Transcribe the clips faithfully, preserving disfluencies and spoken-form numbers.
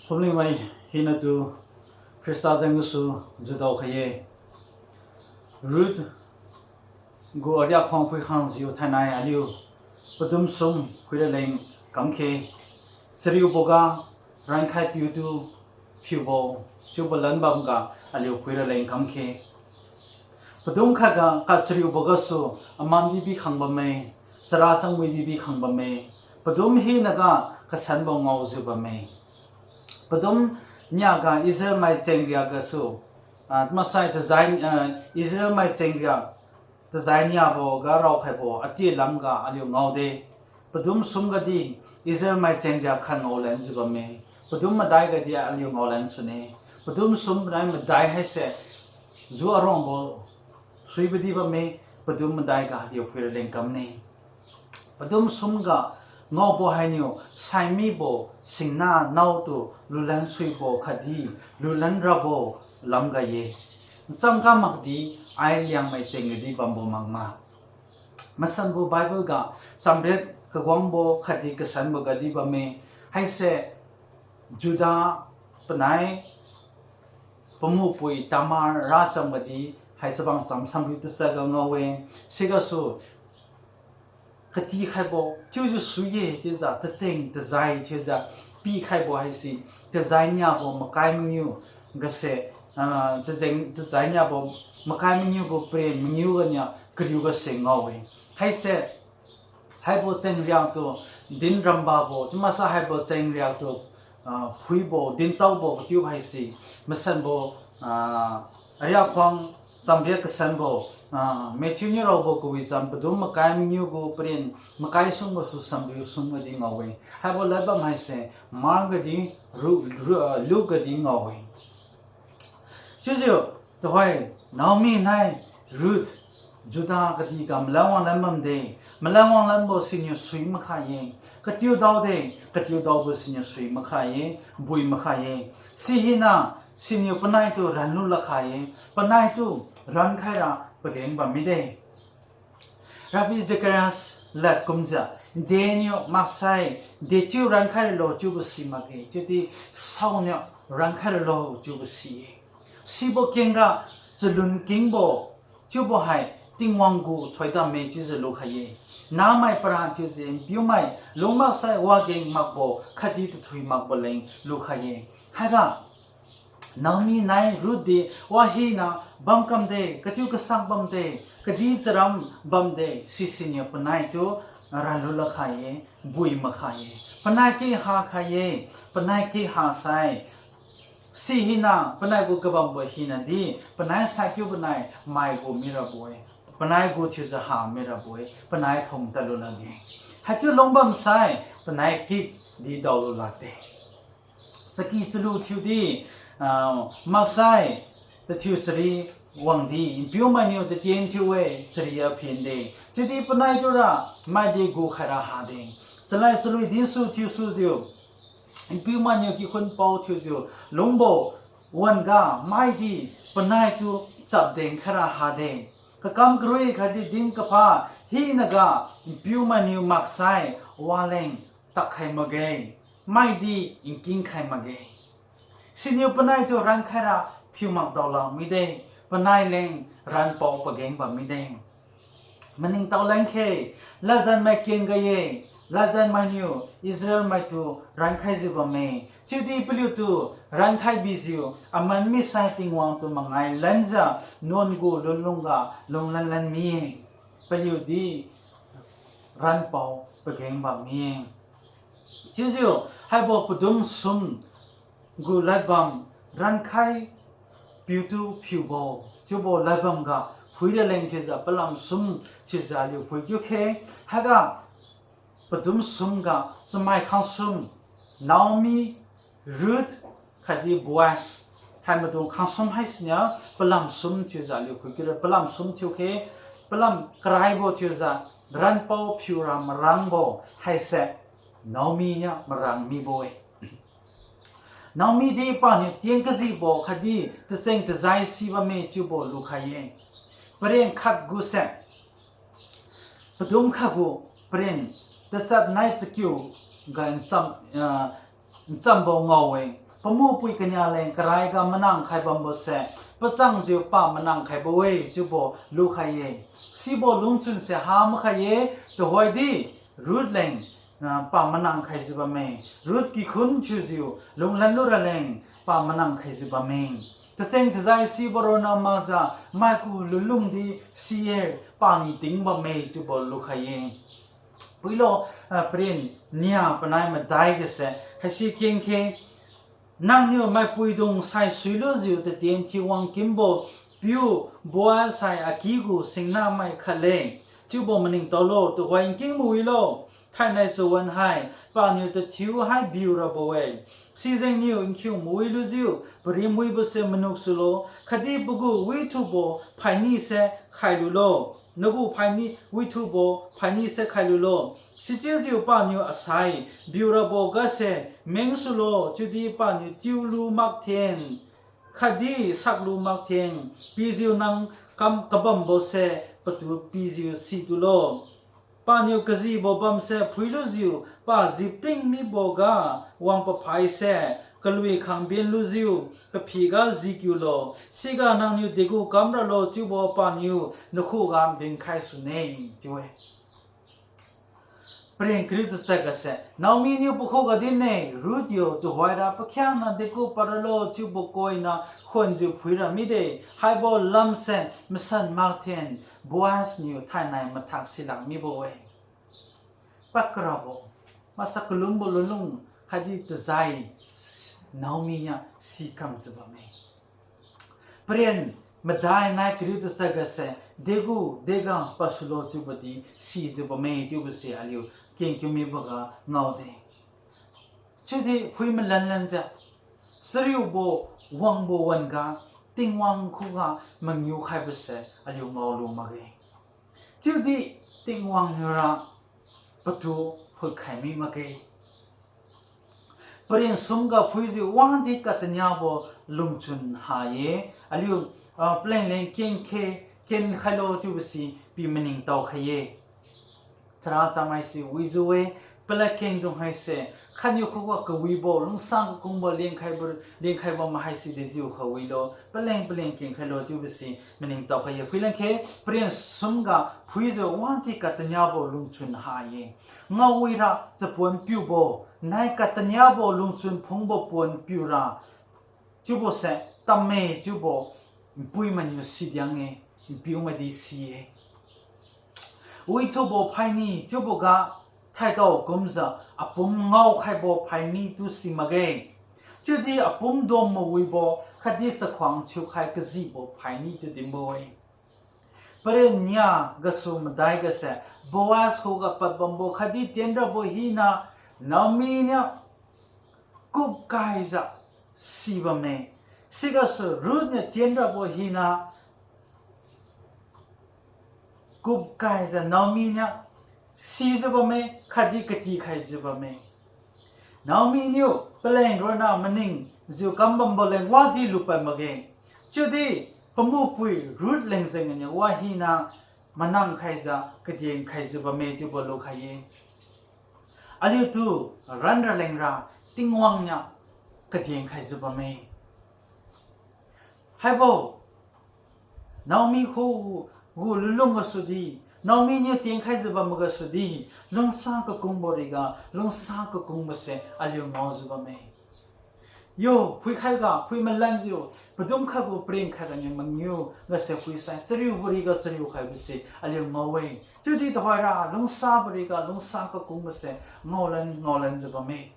Phumlingmai hinatu Khrista jeng gasu judao khai-e. Ruth gu ariak khuang phuikhangjiu thainai aliu padum sum phuira leng kamkhe. Chariuboga rankhai piutu phiubo, chiubo lanbamga aliu phuira leng kamkhe. Padum khatga kachariubo gasu aman bibi khang bamme, chara changwi bibi khang bamme, padum hinaga kasanbo ngaojiu bamme. Padum niaga Israel mai chengriak gasu, ah, masai tajai, ah, Israel mai chengriak tajai niaboga raokhaibo ati lamga aliu ngaode. Padum sum gadi Israel mai chengriak khat ngaolanjiu bamme. Padum madai gadi aliu ngaolan sune. Padum sum nai madai haise ju aruangbo suibo di bamme, padum madai ga aliu phuira leng kamne. Padum sum ga ngaobo hainiu saimibo singna naotu lulan suibo khatdi lulan rabo lamga ye. Nchamka makdi ai Liangmai cheng gadi bambo makma. Masanbo Bible ga chamriat kagwangbo khatdi kasanbo gadi bamme. Haise Judah panai pamupui Tamar racham gadi hai chabang cham samriu tachatga ngao-e. Sigasu katikhaibo chiujiu sui-e chiujiu tacheng tajai chiujiu pikhaibo haise tajai niabo makai mangiu gase, ah, tajeng, tajai niabo makai mangiu gu paren mangiu ganiu kariu gase ngao-e. Haise haibo chengriaktu din rambabo chiumaksa haibo chengriaktu, ah, phuibo dintaobo katiu haise masanbo, ah, ariak khuang chamriat kasanbo, ah, Matthew niu raobo kawicham padum makai mangiu gu paren makai sumbosu samriu sum gadi ngao-e. Haibo ladbam haise Mark gadi, Ru-, Ru-, ah, Luke gadi ngao-e. Chiujiu tuhoi Naomi nai Ruth Judah kadihga malan wanglan bamde, malan wanglanbo siniu sui makhai-e, katiu daode, katiu daobo siniu sui makhai-e, bui makhai-e. Sihina siniu panaitu ranlu lakhai-e, panaitu rankhaira pageng bam mide. Ravi Zacharias lad kumjiu, deniu maksai, dechiu rankhai ralo chiubo si makge, chiudi saoniu rankhai ralo chiubo si-e. Sibo kengga chalun kingbo chiubo hai Tingwang gu thoidamme chiujiu lukhai-e. Namai para thiujiu piumai lung maksai wageng makbo khatdi tathui makbo leng lukhai-e. Haiga Naomi nai Ruth di wahina bamkamde, katiu kasak bamde, kadih charam bamde, sisiniu panaitu ranlu lakhai-e, bui makhai-e. Panai kengha khai-e, panai kengha sai. Sihina panai gu kabambo hinadi panai saikiu panai maigu mirabo-e, panai gu thiujiu ha mirabo-e, panai phung tadlu lakge. Haichiu lungbam sai panai kikdi daolu lakde. Chaki chalu thiudi, ah, maksai, tathiu chari wangdi, npiu mainiu tatien thiu-e, chari aphen de. Chiudi panai tura maidi gukhaira hade. Chalai chalui dinsu thiusujiu npiu mainiu kikhun pao thiujiu lungbo wan-ga maidi panaitu chapdeng khaira hade. Kakam karui khatdi din kapha hinaga npiu mainiu maksai waleng chakkhai makge, maidi nking khai makge. Siniu panaitu rankhaira phiu mak daolak mide, panai leng ranpao pageng bam mide. Maningtao lengkhe, ladjan mai ken ga-e, ladjan mainiu Israel maitu rankhaijiu bamme. Chiudi paliutu rankhai bijiu, aman misai Tingwang tu mangai lanjiu, nuan gu lunlungga lunglan lan mi-e. Paliudi ranpao pageng bam mi-e. Chiujiu, haibo padum sum gu ladbam rankhai piutu phiubo, chiubo ladbam ga phuira leng chiujiu palam sum chiujiu aliu phui kiu khe, haiga padum sum ga chamai khangsum, Naomi, Ruth, khatdi Boaz, hai maidung khangsum haisiniu palam sum chiujiu aliu phui kiu re, palam sum thiu khe, palam karaibo chiujiu ranpao phiura marangbo haise Naomi niu marang mibo-e. Naomi di paniu tien kajibo khatdi tacheng tajai si bamme chiubo lukhai-e. Paren khat gu se padum khat gu paren tachat nai chakiu ga ncham, ah, nchambo ngao-e. Pamupui kania leng karaiga manang khai bambose, pachangjiu pa manang khaibo-e chiubo lukhai-e. Sibo lungchunse ha makhai-e, tuhoidi Ruth leng, ah, pa manang khaijiu bamme. Ruth kikhun thiujiu lunglan lura leng pa manang khaijiu bamme. Tacheng-tajai sibo ronna makjiu maigu lunlungdi si-e, paniu ting bamme chiubo lukhai-e. Phuilo, ah, paren nia panai madai gase haisi kengkhe, Nangniu maipuidung saisuilujiu tatien thiu wangkinbo piu Boaz hai akigu singnamai khatle, chiubo maningtaolo, tuhoi nkingbo wilo, thainai chawan hai paniu tathiu hai biu rabo-e. Sijengniu nkhiu mawi lujiu, parim wibose manuk sulo, khatdi pagu withubo phainise khailulo. Nagu phaini, withubo phainise khailulo. Sichiujiu paniu asai biu rabo gase mengsulo, chiudi paniu tiulu makthen, khatdi saklu makthen, pijiu nang kam kabambose patu pijiu situlo. Paniu kajibo bamse phuilujiu, pa jipting miboga wang paphaise, kalui khangben lujiu, kaphiga jikiulo, siga nangniu degu kamralo chiubo paniu nakhuga dinkhai sune, chiu-e. Paren kariu tachat gase, Naomi niu pakhuga din-e, Ruth yo tuhoira pakhiangna degu padralo chiubo koina khuanjiu phuira mide, haibo lamse masan makthen Boaz niu thainai mathak silak mibo-e. Pakrabo, masa kalungbo lunlung khatdi tajai Naomi niu sikamjiu bamme. Paren madai nai kariu tachat gase, degu dega pasulo chiubodi sijiu bamme chiubose aliu kengkiu miboga ngaode. Chiudi phui malan lanjiu, chariubo wangbo wan-ga Tingwang khuga mangiu khaibose aliu ngaolu makge. Chiudi Tingwang niura patu phutkhai mi makge. Paren sumga phuijiu wangdi kataniabo lungchun ha-e, aliu, ah, palengleng kengkhe, kenkhailo chiubose pi maningtao khai-e. Chara chamaise wijiu-e, palad kengdung haise, khatniu khuga kawibo, lungsang kakungbo, lengkhaibo, lengkhaibo mahaise dejiukha wilo, paleng paleng kengkhailo chiubose maningtao khai-e. Phuileng khe, paren sumga phuijiu wangdi kataniabo lungchun ha-e. Ngaowira chapuan piubo, nai kataniabo lungchun phungbo puan piura, chiubose tamme chiubo npuimai niu sidiang-e, npiumai di si-e. Withubo phaini chiuboga thaidao kumjiu apum ngaokhaibo phaini tu si makge. Chiudi apum dom mawibo khatdi chakhuang thiukhai kajibo phaini tu dinbo-e. Paren nia gasu madai gase, Boaz khuga padbambo khatdi tienrabo hina Naomi niu kupkaijiu sibamme. Sigasu Ruth niu tienrabo hina kupkaijiu Naomi niu sijiu bamme khatdi katikhaijiu bamme. Naomi niu paleng ronna maningjiu kambambo leng wadi lupad makge. Chiudi pamupui Ruth leng jengniu wahina manang khaijiu kadien khaijiu bamme chiubo lukhai-e. Aliutu ranra lengra Tingwang niu kadien khaijiu bamme. Haibo Naomi khugu lunlung gasudi, Naomi niu tienkhaijiu bam gasudi, lungsa kakungbo riga lungsa kakungbose aliu ngaojiu bamme. Yo, phuikhaiga phui malanjiu, padum khaibo paren khaiga niu mangiu gase phuisai, chariubo riga chariu khaibose aliu ngao-e. Chiudi tuhoira lungsabo riga lungsa kakungbose ngaolan ngaolanjiu bamme.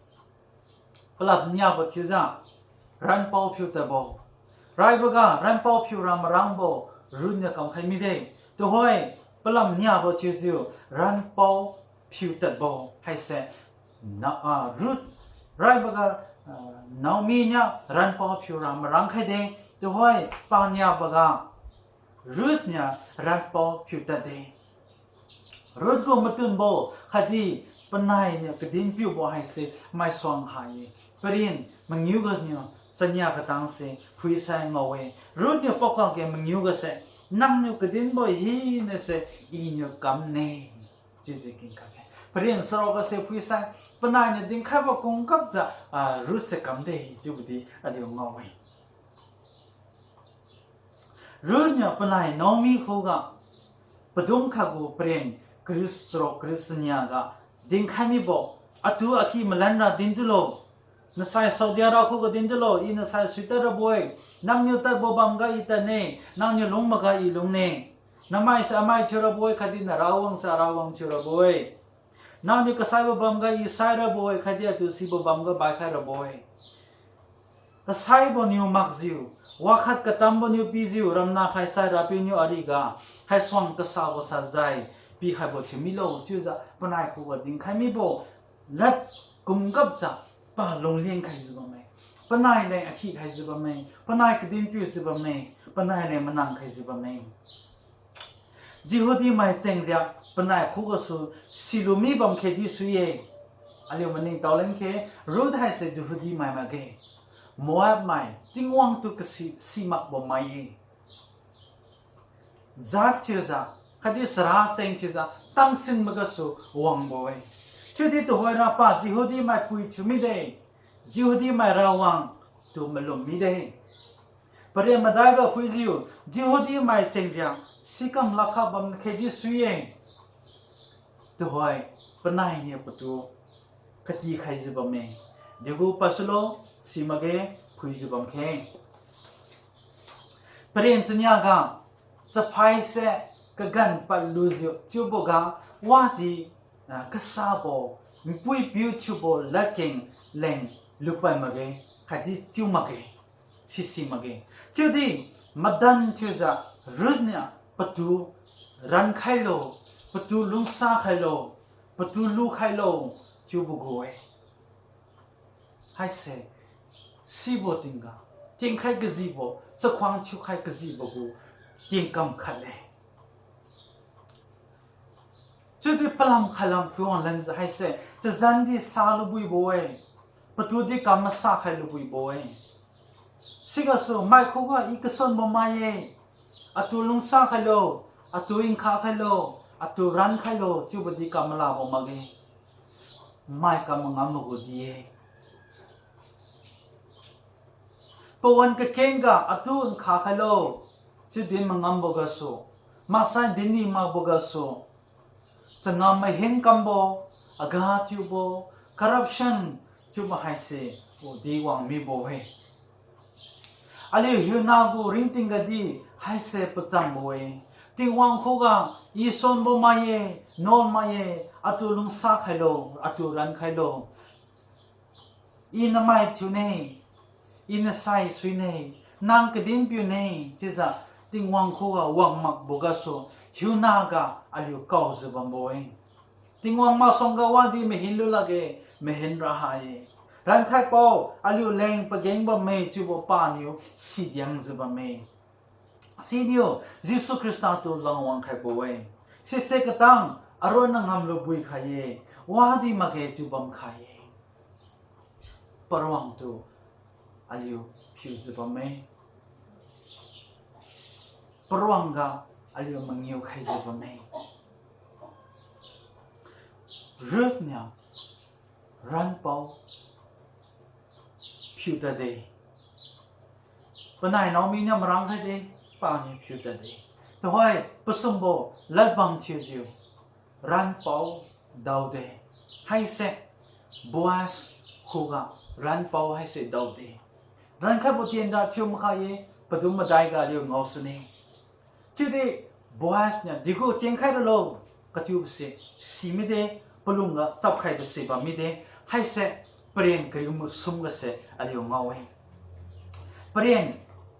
Palam niabo thiujiu ranpao phiu tadbo. Raiboga ranpao phiura marangbo Ruth niu kamkhai mide. Tuhoi palam niabo thiujiu ranpao phiu tadbo haise, Na-, ah, Ruth, raiboga, ah, Naomi niu ranpao phiura marang khaide. Tuhoi paniaboga Ruth niu ranpao phiu tadde. Ruth gu matunbo khatdi panai niu kadin piubo haise maisuang ha-e. Paren mangiu ganiu chania katangse phuisai ngao-e. Ruth niu paokakge mangiu gase, Nangniu kadinbo hinase Iniu kamne. Chiujiu kengkakge. Paren charuk gase phuisai, panai niu dinkhaibo kumgapjiu, ah, Ruth se kamde chiubo di aliu ngao-e. Ruth niu panai Naomi khuga padum khatgu paren kariu charuk kariu chania ga dinkhai mibo, atu aki malanra din tulo. Nasai saudi arao khuga din tulo, I nasai suitad rabo-e. Nangniu tadbo bamga I tadne, nangniu lung makga I lungne. Namai se amai thiurabo-e, khatdi narawang se arawang thiurabo-e. Nangniu kasaibo bamga I sai rabo-e, khatdi atu sibo bamga baikhai rabo-e. Kasaibo niu makjiu, wakhat katambo niu pijiu, ramna khaisai Rapiu niu ariga haisuang kasabo sajai pikhaibo thiu milo chiujiu panai khuga dinkhai mibo lad kumgapjiu pa lungleng khaijiu bamme. Panai leng akhi khaijiu bamme. Panai kadin piujiu bamme. Panai leng manang khaijiu bamme. Jehudi mai chengriak panai khugasu silu mi bam khedi sui-e. Aliu maningtao leng khe, Ruth haise Jehudi mai makge. Moab mai, Tingwang tu kasi simakbo mai-e. Jat thiujiu, khatdi chara cheng thiujiu tangsin magasu wangbo-e. Chiudi tuhoira pa Jehudi mai pui thiu mide, Jehudi mai rawang tu malum mide. Paren madai ga phuijiu, Jehudi mai chengriak sikam lakha bam khedi sui-e. Tuhoi panai niu patu kati khaijiu bamme. Degu pasulo, si makge, phuijiu bam khe. Paren chania ga, chaphaise kagan padlujiu chiuboga, wadi, ah, kasabo, npui piu thiubo ladkeng leng lupad makge, khatdi chiu makge, sisi makge. Chiudi madan thiujiu Ruth niu patu rankhailo, patu lungsa khailo, patu lukhailo, chiubo gu-e. Haise, sibo tingga, tienkhai kajibo, chakhuang thiukhai kajibo gu, tiengkam khat le. Chiudi palam khailam phuiwang lanjiu haise, chazan di sa lubuibo-e, patu di kam masa khai lubuibo-e. Sigasu mai khuga I kasunbo mai-e, atu lungsa khailo, atu nkha khailo, atu rankhailo chiubo di kam malabo makge. Mai kam mangam magu di-e. Pawan kakengga atu nkha khailo, chiudi mangambo gasu, maksai dinni makbo gasu, changam mahin kambo, aga thiubo, corruption chiubo haise, udi wang mibo-e. Aliu hiuna gu ringting gadi haise pachangbo-e. Tingwang khuga, I sunbo mai-e, nuan mai-e, atu lungsa khailo, atu rankhailo. I namai thiune, I nasai suine, nang kadin piune, chiujiu Tingwang khuga wang makbo gasu, hiuna ga aliu kaojiu bambo-e. Tingwang masuangga wadi mahin lu lakge, mahin ra ha-e. Rankhai pao, aliu leng pageng bamme chiubo paniu sidiangjiu bamme. Siniu Jesu Khrista tu langwang khaibo-e. Sise katang aronna ngamlu bui khai-e, wadi makge chiu bam khai-e. Paruang tu aliu phiujiu bamme. Paruang ga aliu mangiu khaijiu bamme. Ruth niu ranpao phiu tadde. Panai Naomi niu marang khaide, paniu phiu tadde. Tuhoi pasumbo ladbam thiujiu ranpao daode. Haise Boaz khuga ranpao haise daode. Rankhaibo tienda thiu makhai-e, padum madai ga aliu ngaosune. Chiudi Boaz niu degu tienkhai ralo kachiubose si mide, palungga chapkhaibo se bam mide, haise paren kariu masum gase aliu ngao-e. Paren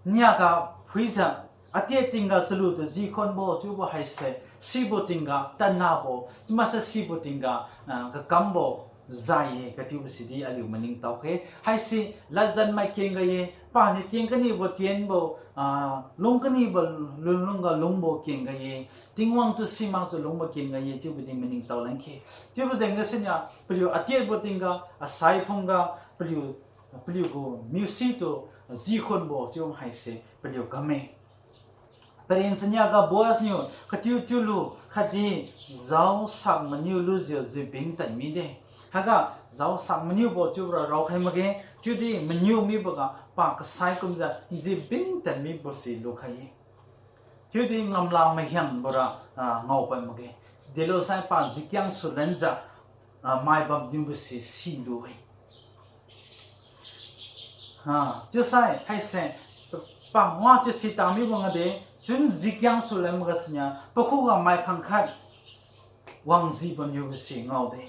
niaga phuijiu, atie tingga chalu tu jikhonbo chiubo haise, sibo tingga tadnabo, chiumakse sibo tingga, ah, kakambo jai-e kachiubo sidi aliu maningtao khe. Haise ladjan mai kengga ye, paniu tien kanibo tienbo, ah, lung kanibo lunlungga lungbo kengga ye, Tingwang tu simakjiu lungbo kengga ye chiubo di maningtao lan khe. Chiubo jengga sinia paliu atiebo tingga, asai phungga, paliu, paliu gu miusi tu jikhonbo chiu haise paliu kamme. Paren chania ga Boaz niu katiu tiulu khatdi jaosak maniu lujiu jibing tad mide. Haiga jaosak maniubo chiubora raokhai makge, chiudi maniu miboga pa kasai kumjiu jibing tad mibose lukhai-e. Chiudi ngamla mahiangbora, ah, ngaopad makge. Delosai pa jikiang sulanjiu, ah, maibam niubose silu-e. Ha, chiusai haise, pa wa chiu sita mibo ngade, chun jikiang sulan maga sinia, pakhuga mai khangkhat wangjibo niubose ngaode.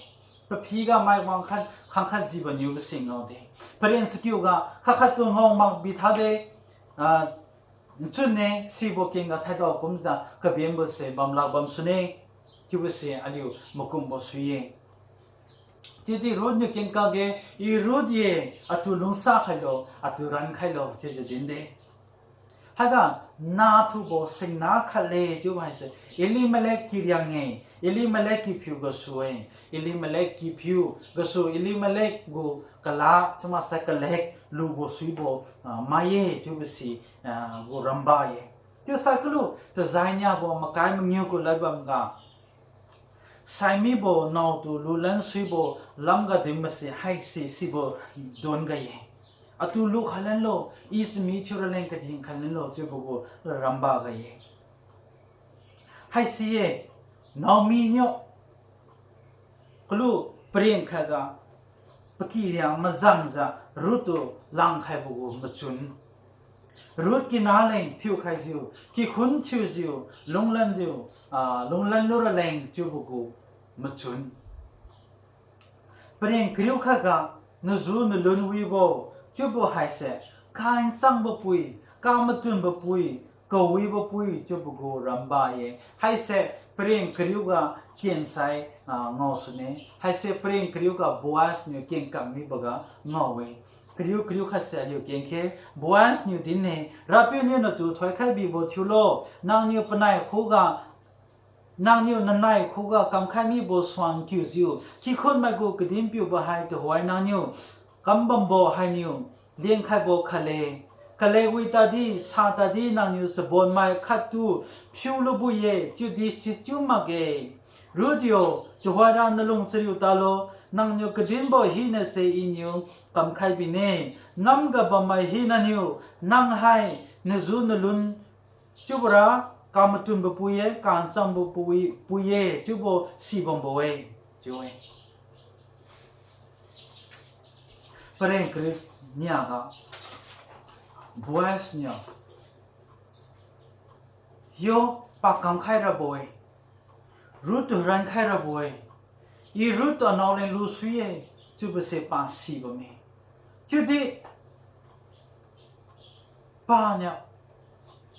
Paphiga mai wangkhat, khangkhat jibo niubose ngaode. Paren sakiuga khat khattu ngao makbi thade, ah, nchunne sibo kengga thaidao kumjiu kabenbose bamlak bamsune, chiubose aliu makumbo sui-e. Chiudi Ruth niu kengkakge, I Ruth ye, atu lungsa khailo, atu rankhailo chiujiu dinde. Haiga nathubo singna khatle chiubo haise Elimelek kiriang-e, Elimelek kiphiu gasu-e, Elimelek kiphiu gasu Elimelek gu kala chiumaksai kalek lubo suibo, ah, mai-e chiubose, ah, gu ramba-e. Chiusai kalu tajai niabo makai mangiu gu ladbamga saimibo naotu lulan suibo lamga dinbose haise sibo don ga-e. Atu lukhai lanlo, I chami thiuraleng kadin khai lanlo chiubo gu ramba ga-e. Haise-e, Naomi niu kalu paren khatga pakiriang mazangjiu Ruth tu langkhaibo gu machun. Ruth kina leng thiukhaijiu, kikhun thiujiu, lunglanjiu, ah, lunglan luraleng chiubo gu machun. Paren kariu khatga naju nalun wibo chiubo haise, kanchangbo pui, kamatunbo pui, kawibo pui chiubo gu ramba-e. Haise paren kariuga kensai, ah, ngaosune. Haise paren kariuga Boaz niu kengkak miboga ngao-e. Kariu kariu khatse aliu kengkhe, Boaz niu din-e, Rapiu niu natu thoikhai bibo thiulo, nangniu panai khuga, nangniu nanai khuga kamkhai mibo suang kiujiu, kikhun maigu kadin piubo hai tuhoi nangniu kambambo hainiu lenkhaibo khatle. Kalekwi tadi, sa tadi nangniu chabonmai khattu phiulubo-e, chiudi sichiu makge. Ruth yo, tuhoira nalung chariu talo, nangniu kadinbo hinase Iniu kamkhai bine. Namga bammai hinaniu, nang hai naju nalun chiubora kamatunbo pui-e, kanchangbo pui, pui-e chiubo sibambo-e, chiu-e. Paren kariu niaga Boaz niu, yo, pa kamkhai rabo-e, Ruth tu rankhai rabo-e, I Ruth tu anao leng lusui-e, chiubose pa sibamme. Chiudi paniu,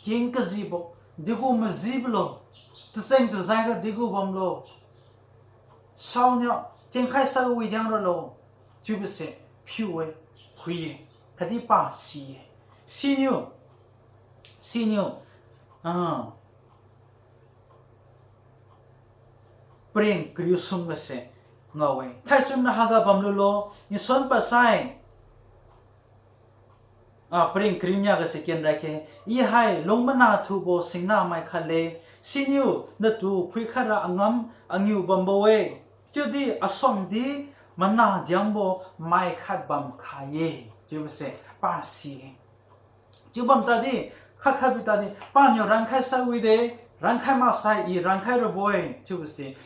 keng kajibo, degu majibolo, tacheng-tajaiga degu bamlo, saoniu kengkhai sai widiang ralo, chiubose phiu-e, khui-e, khatdi pa si-e. Siniu, siniu, ah, paren kariu sum gase ngao-e. Thaichunna haiga bamlulo, nsuan padsai, ah, paren kariu nia gase kenrai khe, I hai lungmana thubo singnamai khatle, siniu natu phuikhaira angam angiu bambo-e, chiudi asuangdi mana diangbo mai khat bamkhai-e, chiubose pa si-e. Chiu bam tadi, khat khat bi tadi, paniu rankhai sai wide, rankhai maksai I rankhai rabo-e, chiubose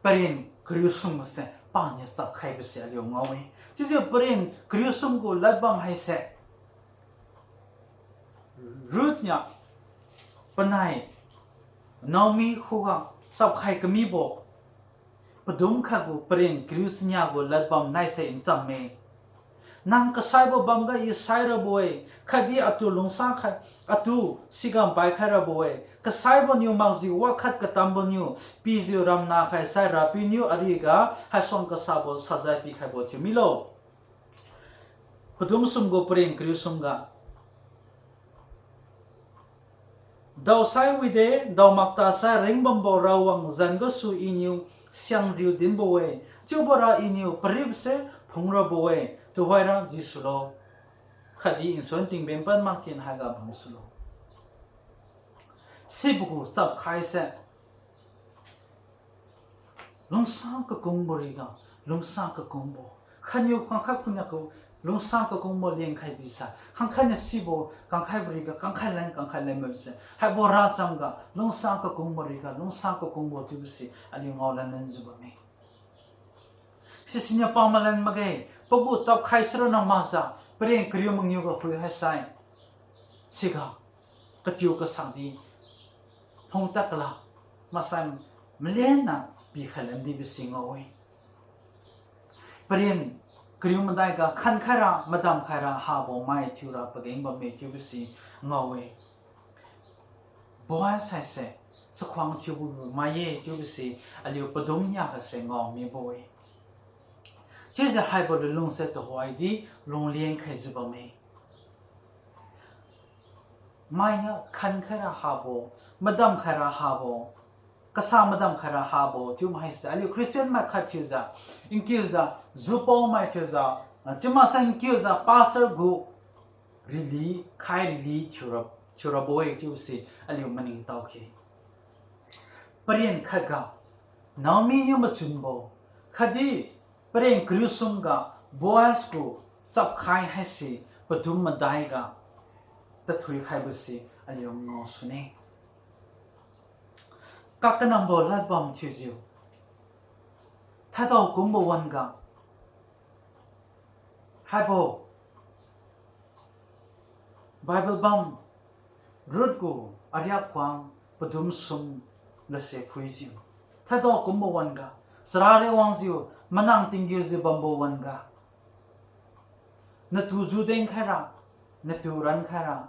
paren kariu sum gase paniu chapkhaibo se aliu ngao-e. Chiujiu paren kariu sum gu ladbam haise Ruth niu panai Naomi khuga chapkhai kamibo padum khat gu paren kariu chania gu ladbam naise nchamme. Nang kasaibo bamga I sai rabo-e, khatdi atu lungsa khai, atu siga bai khai rabo-e, kasaibo niu makjiu wakhat katambo niu pijiu ramna khai sai Rapiu niu ariga haisuang kasabo sajai pikhaibo thiu milo. Padum sum gu paren kariu sum ga. Daosai wide, daomak tasai ringbambo rawang zan gasu Iniu siangjiu dinbo-e, chiubora Iniu paripse phungrabo-e, tuhoira jisulo. Khatdi nsuan tingben pan maktin haiga bamsulo. Sibo gu chapkhaise lungsang kakungbo riga, lungsang kakungbo. Khatniu khangkhai khunniu gu lungsang kakungbo lenkhai bisai, khangkhatniu sibo kangkhaibo riga, kangkhai len, kangkhai len bamse. Haibo racham ga, lungsang kakungbo riga, lungsang kakungbo chiubo si, aliu ngao lan lanjiu bamme. Sisiniu pamalan makge, pagu chapkhai sirona makjiu, paren kariu mangiu ga phui haisai. Siga, katiu kasang di, phung takla, maksai malen na pikhai lan bibo si ngao-e. Paren kariu madai ga khankhaira, madamkhaira habo mai thiura pageng bamme chiubo si ngao-e. Boaz haise, chakhuang thiubo mai-e chiubo si, aliu padum nia gase ngao mibo-e. Chiujiu haibo lunlung se tuhoidi, lungleng khaijiu bamme. Mainiu khankhaira habo, madamkhaira habo, kasa madamkhaira habo chiu mai haise, aliu Christian mai khat thiujiu, nkiujiu, jupao mai thiujiu, ah, chiu maksai nkiujiu pastor gu rili, khai rili thiura, thiurabo-e chiubo si aliu maningtao khe. Paren khat ga, Naomi niu machunbo, khatdi paren kariu sum ga Boaz gu chapkhai haise padum madai ga tathui khaibo si aliu ngao sune. Kakanambo ladbam thiujiu, thadao kumbo wan-ga, haibo Bible bam, Ruth gu ariak khuang padum sum lase phuijiu, thadao kumbo wan-ga, charare wangjiu, manang tinggiujiu bambo wan-ga, natu juden khaira, natu ran khaira,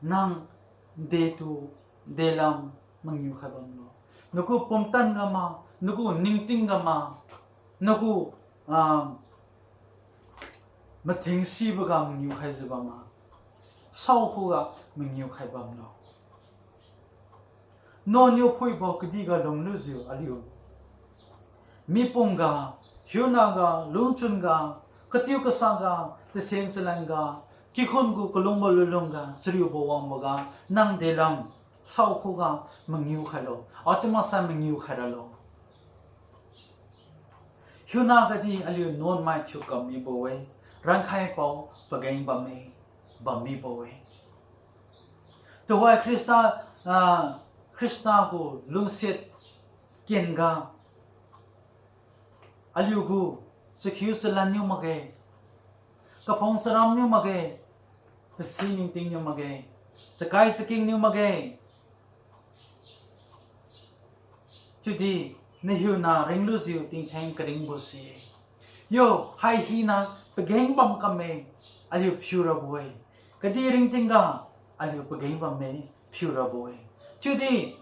nang detu delam mangiu khai bamlo. Nagu pumtan ga ma, nagu ningting ga ma, nagu, ah, matheng sibo ga mangiu khaijiu bam ma, saokhuga mangiu khai bamlo. Naniu phuibo kadihga lunglujiu aliu mipum ga, hiuna ga, lungchun ga, katiu kasa ga, tasen chalan ga, kikhun gu kalungbo lunlung ga, chariubo wangbo ga, nang delam saokhuga mangiu khailo, achiu maksai mangiu khai ralo. Hiuna gadi aliu nuanmai thiukam mibo-e, rankhai pao pageng bamme, bam mibo-e. Tuhoi Khrista, ah, Khrista gu lungsiat kenga aliu gu chakhiu chalanniu makge, kaphung charamniu makge, tasi ningtingniu makge, chakai chakengniu makge. Chiudi nahiuna ringlujiu tingtheng karingbo si-e. Yo, hai hina pageng bam kamme, aliu phiurabo-e. Kadih ringtingga aliu pageng bamme, phiurabo-e. Chiudi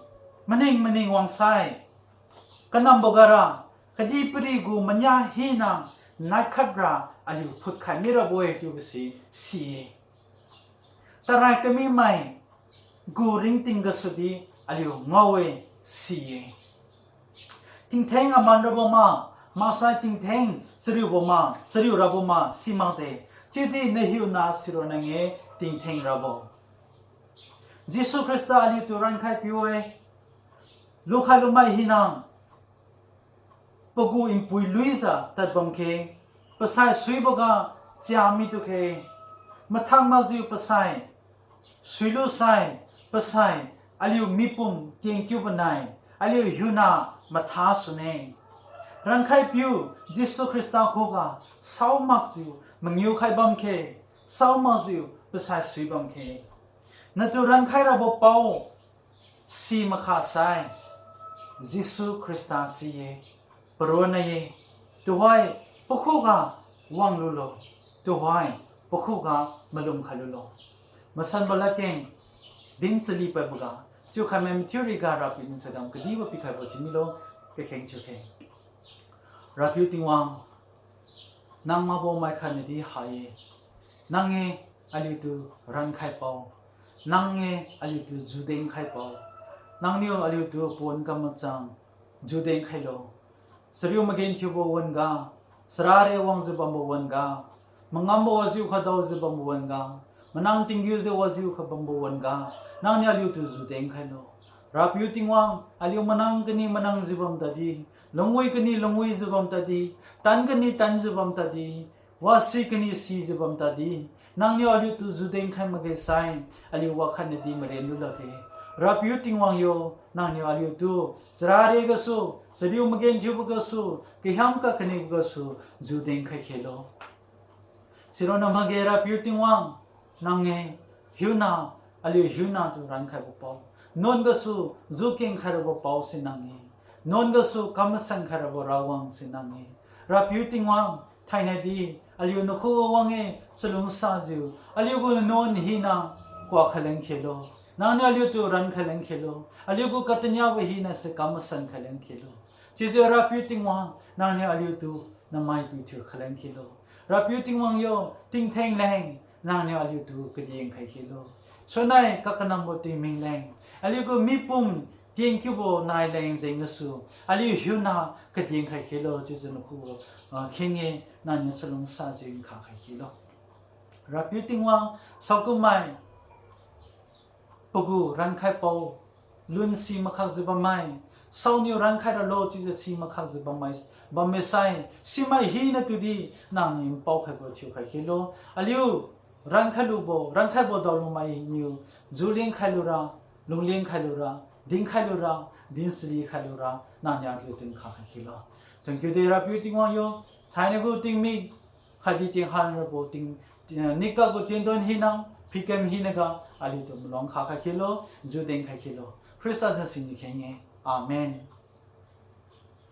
maning maning wangsai, kanambo gara, kadihpiri gu mania hina naikhatra aliu phutkhai mirabo-e chiubo si si-e. Tarai kamimai gu ringting gasudi aliu ngao-e si-e. Tingtheng aman rabo ma, maksai tingtheng chariubo ma, chariu rabo ma simakde. Chiudi nahiuna sironna nge tingtheng rabo. Jesu Khrista aliutu rankhai piu-e. Lukhai lumai hina pagu npui luijiu tadbam khe, pasai suiboga chia mitu khe, mathang makjiu pasai suilu sai, pasai aliu mipum kengkiubo nai, aliu hiuna matha sune. Rankhai piu Jesu Khrista khuga saomakjiu mangiu khai bam khe, saomakjiu pasai sui bam khe. Natu rankhai rabo pao si makha sai, Jesu Khrista si-e, paronna-e, tuhoi pakhuga wanglulo, tuhoi pakhuga malum khailulo. Masanbo ladkeng din chali padboga, chiukhai mai mathiu riga Rapiu niu thoidam kadibo pikhaibo thiumilo, kakheng thiukhe. Rapiu Tingwang, nang makbo mai khatnadi ha-e. Nang-e aliutu rankhai pao. Nang-e aliutu juden khai pao. Nangniu aliutu pon kamachang juden khailo. Chariu magenthiubo wan-ga, charare wangjiu bambo wan-ga, mangambo wajiu khadaojiu bambo wan-ga, manang tinggiujiu wajiu kabambo wan-ga, nangniu aliutu judeng khailo. Rapiu Tingwang, aliu manang kani manangjiu bam tadi, lungwi kani lungwijiu bam tadi, tan kani tanjiu bam tadi, wasi kani sijiu bam tadi, nangniu aliutu judeng khai makge sai, aliu wakhatnadi maren lu lakge. Rapiu Tingwang yo, nangniu aliutu, charare gasu, chariu magenthiubo gasu, kahiam kakanibo gasu, judeng khai khelo. Sironna makge Rapiu Tingwang, nang-e, hiuna, aliu hiuna tu rankhaibo pao. Nuan gasu, jukeng khairabo pao si nang-e. Nuan gasu, kam masan khairabo rawang si nang-e. Rapiu Tingwang, thainai di, aliu nakhuga wang-e, chalungsajiu, aliu gu nuan hina, kuak khaleng khelo. Nangniu aliutu rankhai leng khelo. Aliu gu kataniabo hina se kam masan khai leng khelo. Chiujiu Rapiu Tingwang, nangniu aliutu namai pithiu khaleng khelo. Rapiu Tingwang yo, tingtheng leng, nangniu aliutu kadin khai khelo. Sunai kakanambo tingming leng, aliu gu mipum tienkiubo nai leng jeng gasu, aliu hiuna kadin khai khelo, chiujiu nakhuga, ah, kheng-e, nangniu chalungsajiu nkha khai khelo. Rapiu Tingwang, saokummai, pagu rankhai pao, lun si makhakjiu bammai, saoniu rankhai ralo chiujiu si makhakjiu bammai, bamme sai, simai hina tudi, nangniu npao khaibo thiukhai khelo, aliu rankhai lubo, rankhaibo daolumai niu, juleng khai lura, lungleng khai lura, dinkhai lura, dinsili khai lura, nangniu aliutu nkha khai khelo. Thank you de Rapiu Tingwang yo, thainai gu tingmik, khatdi tingkhan rabo ting, ti-, nikak gu tiendon hina, phikem hinaga, aliutu maluang nkha khai khelo, judeng khai khelo. Khrista jeng siniu kheng-e. Amen.